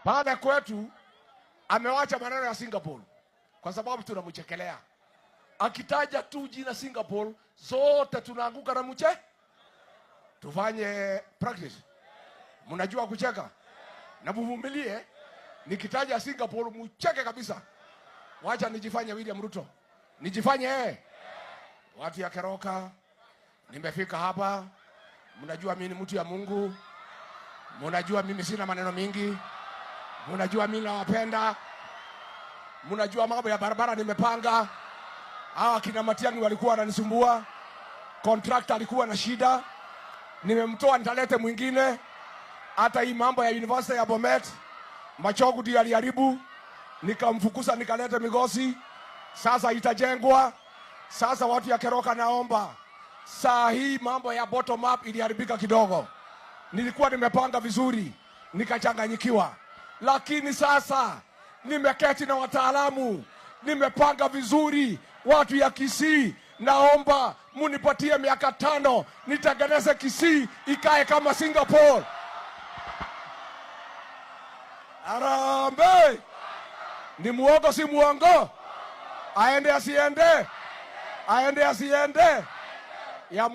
Pale kwetu amewacha maneno ya Singapore kwa sababu tunamchekelea. Akitaja tu jina Singapore, zote tunaanguka na mche. Tufanye practice. Mnajua kucheka na muvumilie. Nikitaja Singapore mucheke kabisa. Wacha nijifanye William Ruto, nijifanye yeye. Watu ya Keroka, nimefika hapa, mnajua mimi ni mtu ya Mungu, mnajua mimi sina maneno mingi, mnajua mimi nawapenda, mnajua mambo ya barabara nimepanga. Hawa kina Matiang'i walikuwa wananisumbua, contractor alikuwa na shida, nimemtoa, nitalete mwingine. Hata hii mambo ya university ya Bomet, Machogu ndio aliharibu, nikamfukuza, nikalete Migosi, sasa itajengwa. Sasa watu ya Keroka, naomba saa hii mambo ya bottom up iliharibika kidogo. Nilikuwa nimepanga vizuri, nikachanganyikiwa, lakini sasa nimeketi na wataalamu, nimepanga vizuri. Watu ya Kisii, naomba munipatie miaka 5 nitengeneze Kisii ikae kama Singapore. Harambee! Ni muongo si muongo? Aende asiende? Aende asiende? Ya